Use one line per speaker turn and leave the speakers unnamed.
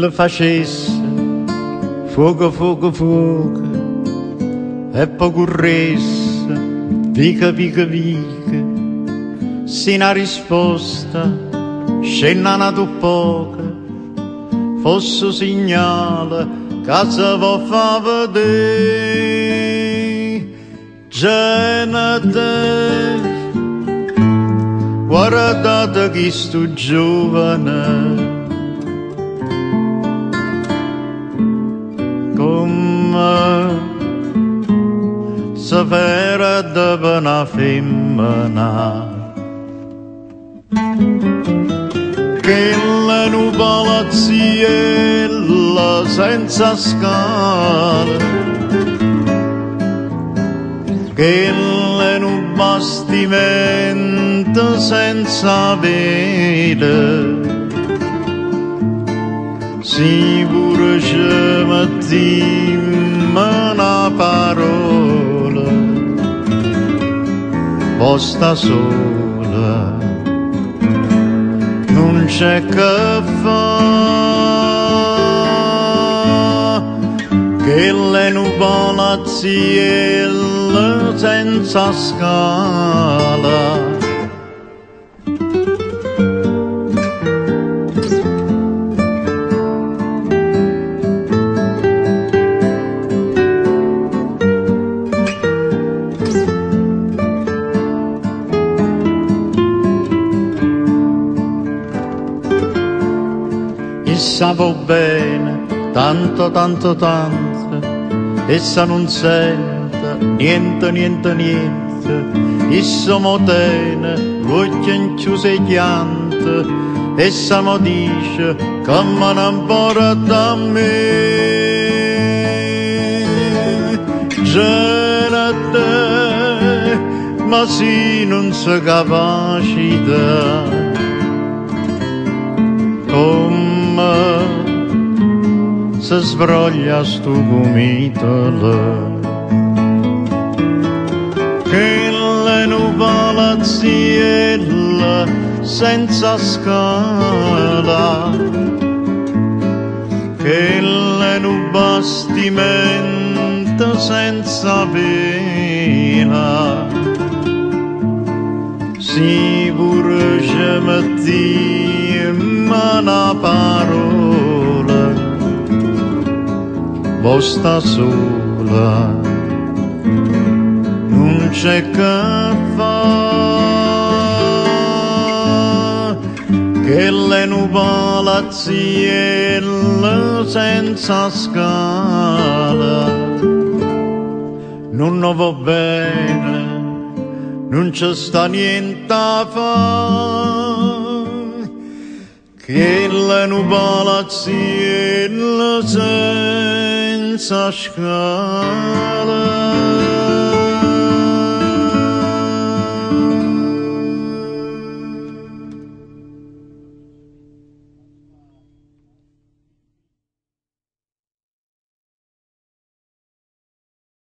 Chillo facesse fuoco, fuoco, fuoco, e poi corresse, vica, vica, vica, se una risposta scenda n'atu poco, fosse un segnale che si può far vedere. Gente, guardate chi sto giovane, come se perde per una femmina. Che la nuvola senza scala, che un bastimento senza vele, si pure ci mettiamo una parola, posta sola, non c'è che fa, che le nuvola senza scala. Essa va bene, tanto, tanto, tanto, essa non sente niente, niente, niente, essa mo tene l'occhio inchiuso e chiante, essa mo dice che me ne importa a me. Gente, ma si non si capacita, come si sbroglia sto gomitolo, che le nuvola ziella senza scala, che le nu bastimento senza vela, si pure ci mettiamo una parola, posta sola, non c'è che fa, che le nuvola ziella senza scala, non va bene, non c'è sta niente a fa, che le nuvola ziella senza scala.